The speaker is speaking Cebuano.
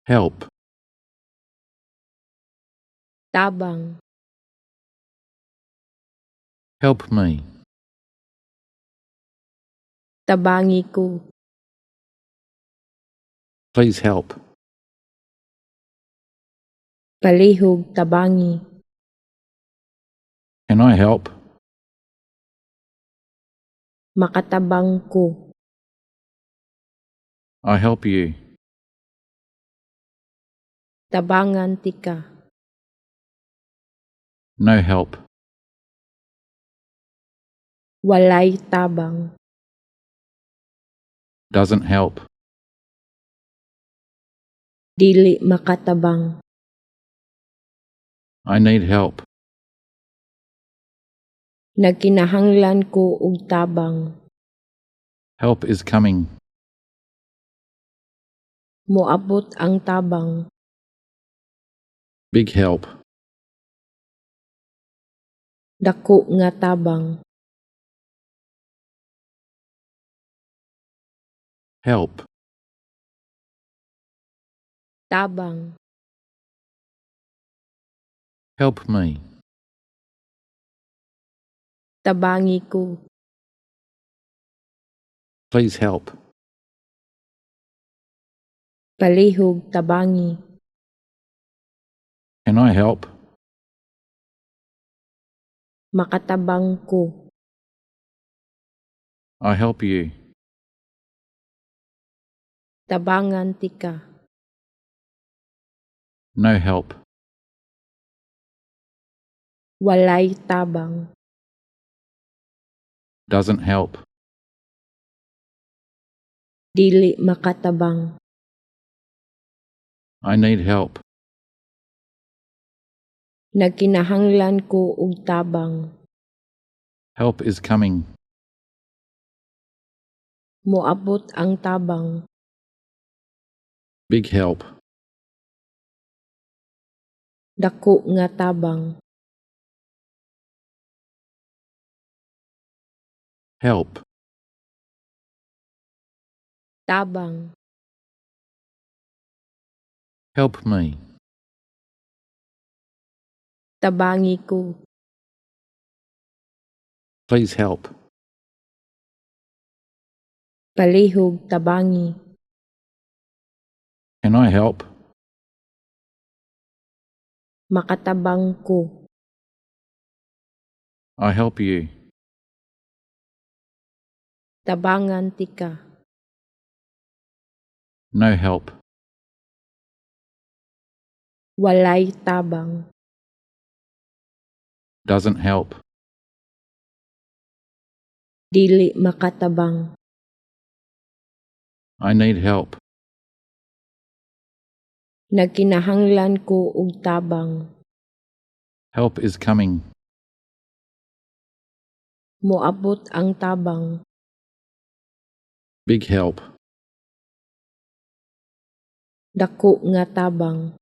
Help. Tabang. Help me. Tabangi ko. Please help. Palihog tabangi. Can I help? Makatabang ko. I help you. Tabangan tika. No help. Walay tabang. Doesn't help. Dili makatabang. I need help. Nagkinahanglan ko og tabang. Help is coming. Moabot ang tabang. Big help. Dako nga tabang. Help. Tabang. Help me. Tabangi ko. Please help. Palihog tabangi. Can I help? Makatabang ko. I help you. Tabangan tika. No help. Walay tabang. Doesn't help. Dili makatabang. I need help. Nagkinahanglan ko og tabang. Help is coming. Moabot ang tabang. Big help. Dako nga tabang. Help. Tabang. Help me. Tabangi ko. Please help. Palihog tabangi. Can I help? Makatabang ko. I help you. Tabangan tika. No help. Walay tabang. Doesn't help. Dili makatabang. I need help. Nagkinahanglan ko og tabang. Help is coming. Moabot ang tabang. Big help. Dako nga tabang.